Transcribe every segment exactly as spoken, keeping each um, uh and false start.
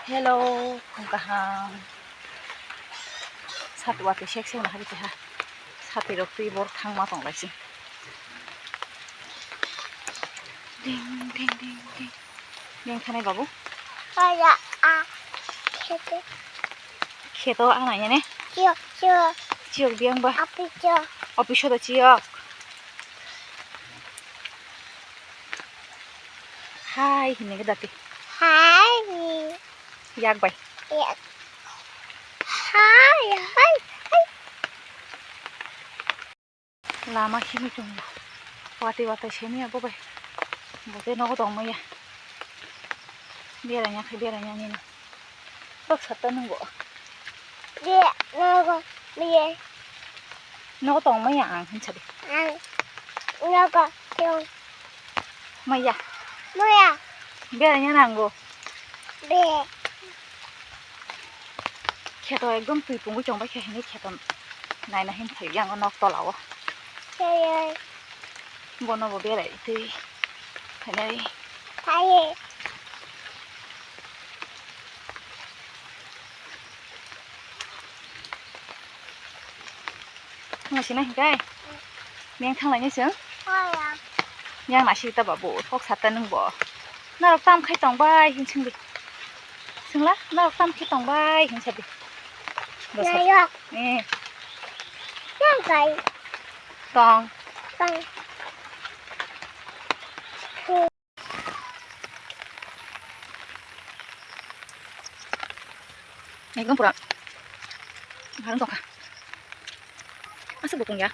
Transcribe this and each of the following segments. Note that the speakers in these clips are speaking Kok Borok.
Hello, phung kaham. Sati watwi sek sek nahari keha. Sati rok twi bor thangma tong lai sing. Ding, ding, ding, ding. Ding thanai babu. Aya, a, khete. Kheto ang nai ne? Chiyok, chiyok. Chiyok biyang ba. Api chiyok. Office o da chiyok. Hai, hini ke dati. Hai. Yak bai. Yak. Hai, hai, hai. Lama himwi tongo. Watwi watwi simi abo bai. Bo tei nogo tongmaya. Beraina khe beraina nini. Kok satta nungbo. Be, nogo, be. Nogo tongmaya ang hinsa de. Ang. Nogo tong. Maya. Maya. Beraina nango. Be. Kheto ekdom twi pungwi chong bai khe hwnwi kheto naina hin thai yang nok tola o. Bono bo berai twi phainai. Thai. Ngasina hikai? Meng thang lainai chwng? Yang nasi ta babu, kok sata nung bo. Norok tam khai tong bai hin sing di. Singla, norok tam khai tong bai hin sa di. Nayok. Eh. Yang kai. Tong. Tong. Ekdom pura harang tongkha. Aswk bo tongya.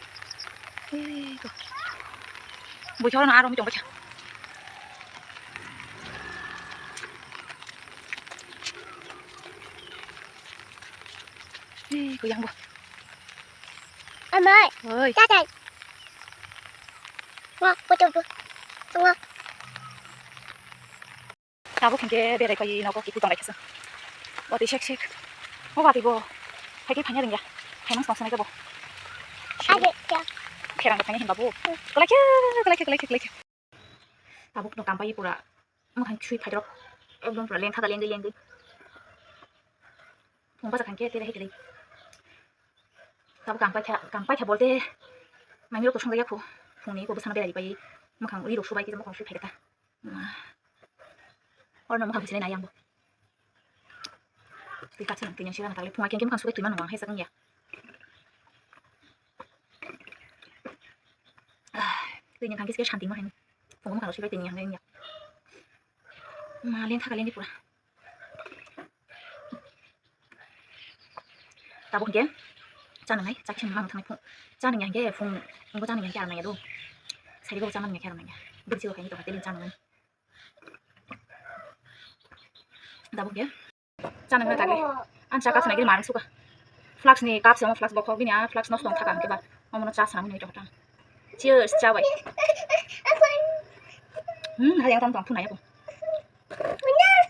Ei ko. Bui thoro na aro mi tongbaikha. Ei ko yang bo. Amai. Oi. Tatai. Ngo, putu bu. Ngo. Tabuk hinkhe berai pai nogo kiphil tong lai khe se. Watwi sek sek. O watwi bo. Phaikhe phaina rwngya. Phaimang tong sanai khe bo. Ade, ya. Kherang bo phaina hinba bo. Kwlai khe, kwlai khe, kwlai khe, kwlai khe. Tabuk no kam pai pura. Mwkhang sui phaidrok. Ekdom pura lengtha da lengwi lengwi. Phung bajak khankhe tere hai kwrwi. Tabuk kam paikha, kam paikha bolte maimiro kusung jaya phu. Phungni iko bwsano berai pai. Mwkhang ri rok subai kisa mwkhang sui phaikha ta. Orno mwkhang sui nai ang bo. Twi kaisa twi nang sira na tagli phung ai khe mwkhang subai twi mano ang hai sakang ya. Twi ni thangkhe shanti ma hai. Phung mwkhang subai twi ni ang ya. Ma lengtha ka lengdi pura. Tabuk hinkhe cha nangnai, cha kisa mang thangnai phung. Cha nangya hinkhe phung, phungo cha nangya hinkhe aram nangya do. Sairigo cha nangya khe aram nangya. Bwrwi sigo khaini tongkha tei cha nangnai. Tabuk hinkhe cha nangna tagwi. Ang cha cup sanai gini marang suka. Flask ni cup se omo flask bokhok bini a flask nosto wng thaka hinkhe ba. Omono cha sanani tongkha. Cheers, cha bai. Hmm, hai yang tong tong phunai ako.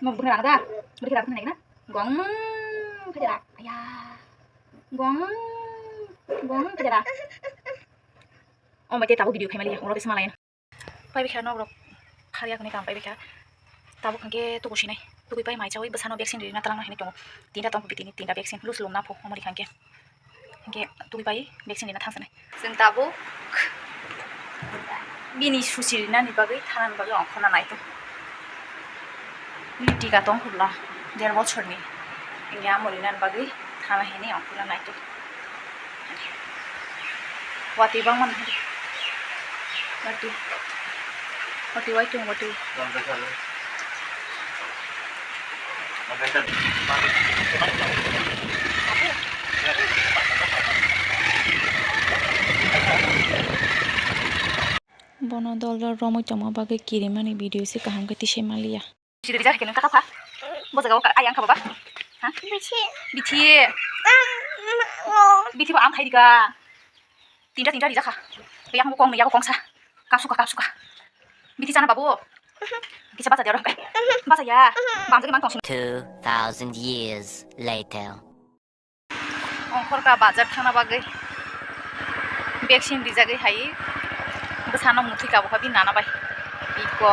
Mo bwrwi rang da. Bwrwi rang phunai na. Gong. Khaja da. Aya. Gong. Gong khaja da. Oh my god, tabuk video khaimali ya. Oro tesa malai. Pai bikha nok rok. Khariya kuni kam pai bikha. Tabuk hwnkhe tuku sinai. Tukui pai mai chawi bwsano vaccine rina talangna hinwi tongo. Tinta tong bitini tinta vaccine. Lus lom na pho. Omori hwnkhe. Hwnkhe twi bai vaccine rina thang sanai. Chwng tabuk bini susi rinani bagwi, thanani bagwi ongkhorna nai tongo. Bini tika tong khobla der bochorni. Hwnkhe amo rinani bagwi thana hinwi ongkhorna nai tongo. Watwi bangma nahadi. Watwi. Watwi waitung watwi. Bono dol dol romwi tongma bagwi kirimani video se kaham khe tisai manliya. Siri rijak khe nung kaka pha. Bo jaga o ayang kha baba. Ha? Bithi. Bithi. Bithi bo ang khai dika. Tinta tinta rijak kha. Yang bo kong ni yago kong sa. Kapsuka kapsuka. Bithi chana babu. Kisa bacha dia rong kai. Bacha ya. Bang jagi mang tong sini. Two thousand years later. Ongkhorka bazar thangna bagwi vaccine rijagwi hai bwsano muthwi kabukha bini nana bai. Iko.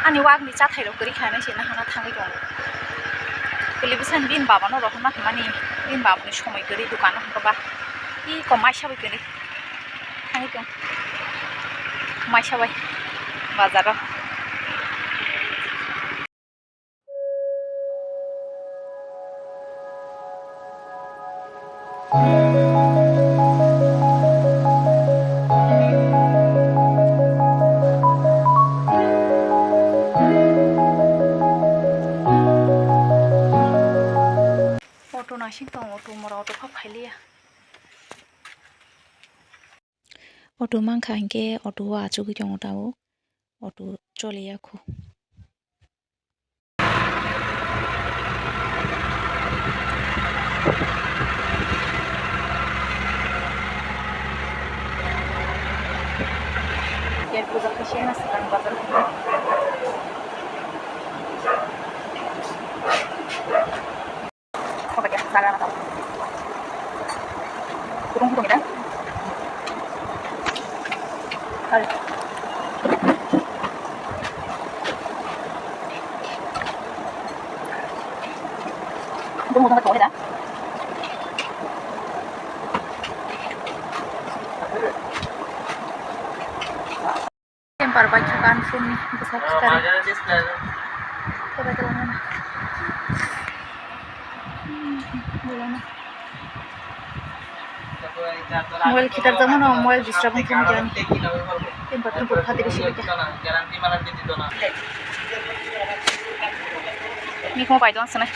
Ani wak ni chathai rok kwrwi kha hinwi se nahana thangwi tongo. Kwlwi bwsani bini baba no rohorna hwnmani bini baba ni somoi kwrwi dukano hwnkhe ba iko maisa bai kwrwi thangwi tongo maisa bai bazaro. Auto naising tongo, auto mora auto pha phailiya. Auto mankha hinkhe auto o achugwi tongo tabuk, auto choliya kho. Kudung kudung ya. Kudung kudung ka tong ya. Temper bai kha kan phone ni bwsa khitar. Mobile khitar jamo no mobile disturb wng thang jani. Temper temper khati bisi bita. Ni ko bai don sene.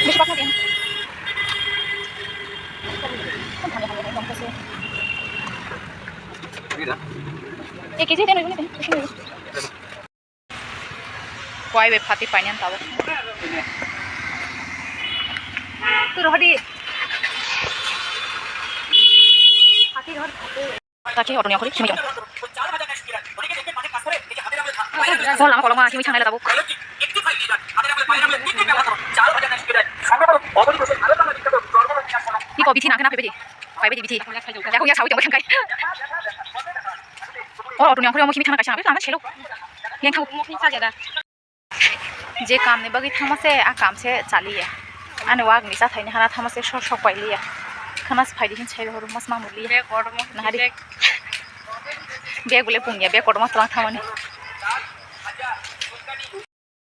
Bisi bakma din. Ek kg din, bisi din. Kuai bai phatwi painani tabuk. Tu rohor di. Phatwi rohor, phatwi. Kaki auto ni angkori simi tong. Hor lama kolokma simi thangnai tabuk. Iko bithi nangkhe na phaibai di. Phaibai di bithi. Yakung yak sawi tongbai thangkai. O auto ni angkori omo simi thangna kaisa ang lama selo. Yang thang. Je kamni bagwi thangma se, a kam se chaliya. Ani wak ni chathai ni hana thangma se sok sok pailiya. Khana se phaidi hin sai rohor mas ma muliya. Bag order mo nahari. Bag. Bag bole pungya, bag order mo twlang thangmani.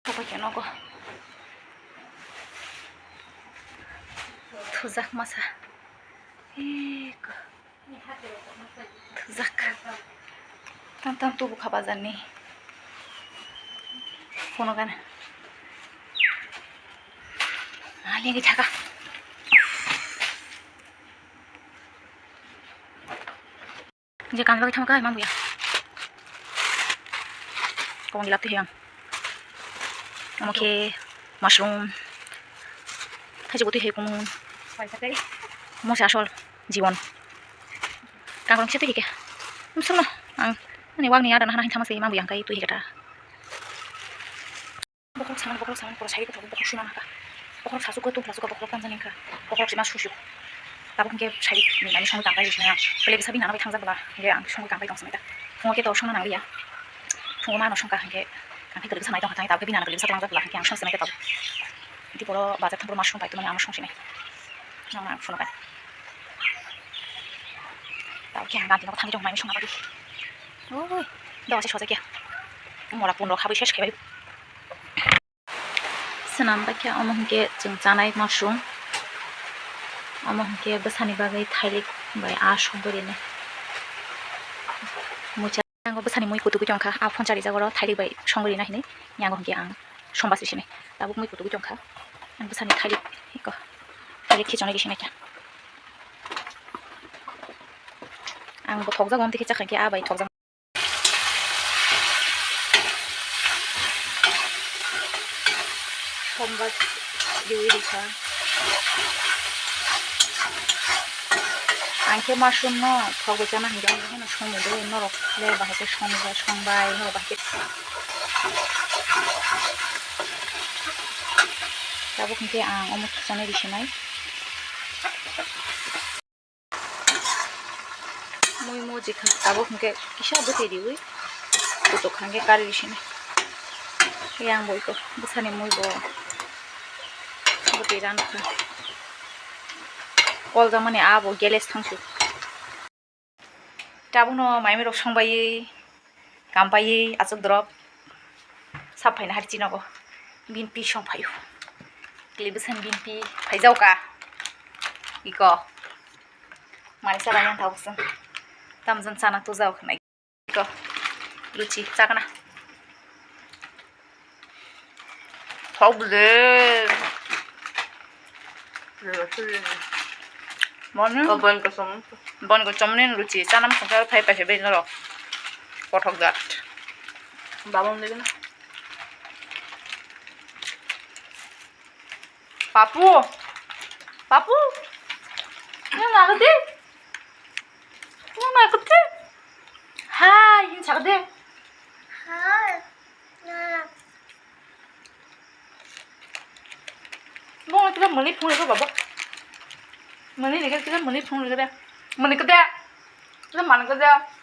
Apa khe nogo. Thujak masa. Eko. Thujak. Tam tam tubu kha bazar ni. Phone gana. Ali ni thaka. Je kang bagwi thangma kha mang buya. Kong gilap twi hiyang. Omo khe mushroom. Thaise bo twi hai kumun. Omo se asol jibon. Kang rong se twi hai khe. Musuno ang ani wak ni ada nahana hin thangma se mang buya ang kai twi hai khe ta. Bokhorok samani, bokhorok samani, pura sari kotor, bokhorok suna nangkha. Bokhorok sasu kotor, sasu kotor, bokhorok tamjani wngkha. Bokhorok sima susu. Tabuk hwnkhe sari ni nani songwi tangkai rwsini ang. Bele bwsa bini nana bai thangjak bwla, hwnkhe ang songwi tangkai tong sinai ta. Phungo khe to songna nangliya. Phungo mano songkha hwnkhe, ang khe kwrwi bwsa nai tongkha tangwi, tabuk khe bini nana kwrwi bwsa tongjakla, hwnkhe ang song sinai ta tabuk. Tei poro bazar thang poro mushroom pai tongmani ang song sinai. Nang nang phunukha. Tabuk khe ang ganti nogo thangwi tongmani songna bagwi. Oi, doga se sojakya. Mora punrok habwi ses khaibai. Swnam bai khe omo hwnkhe chwng chanai mushroom. Omo hwnkhe bwsani bagwi thailik bai aa songwi rinai. Mucha, ang bwsani mui kutugwi tongkha, aa phonsa rijak oro thailik bai songwi rina hinwi. Yango hwnkhe ang somba se sinai. Tabuk mui kutugwi tongkha. Ang bwsani thailik eko, thailik khichonwi risi naikha. Ang bo thokjago, amtwi khe chakha khe aa bai thokjak. Somba riwi rikha. Ang khe mushroom no thok bai chana hwnkhe ang bono songwi de, norok le bahai khe songbai, songbai, norok bahai khe. Tabuk hwnkhe ang omo khichonwi risinai. Tikha tabuk hwnkhe kisa bwtwi riwi kutuk hwnkhe kari sini. Yang boiko bwsani mui bo bwtwi ran kha. Kol jamani abo geles thangsu. Tabukno maimai rok songbai, kampaiwi achuk drop sap phaina hari chinogo. Binpi song phaio. Kili bwsani binpi phaijao ka. Iko. Mani chara yang tabuk song. Tamjang chana tujao khnai. Iko. Luchi chakna. Thok bwle. Mani. Oh, bon kosom. Bon kosom ni luchi. Chanam songkha phai phai bai norok. Kothok jat. Babam degena. Papu. Papu. Nang nagati. Nang nagati. Hai, ini sakde. Hai. Bo kita mani phung lego baba. Mani lego kita mani phung lego deh. Mani kede. Kita mana kede?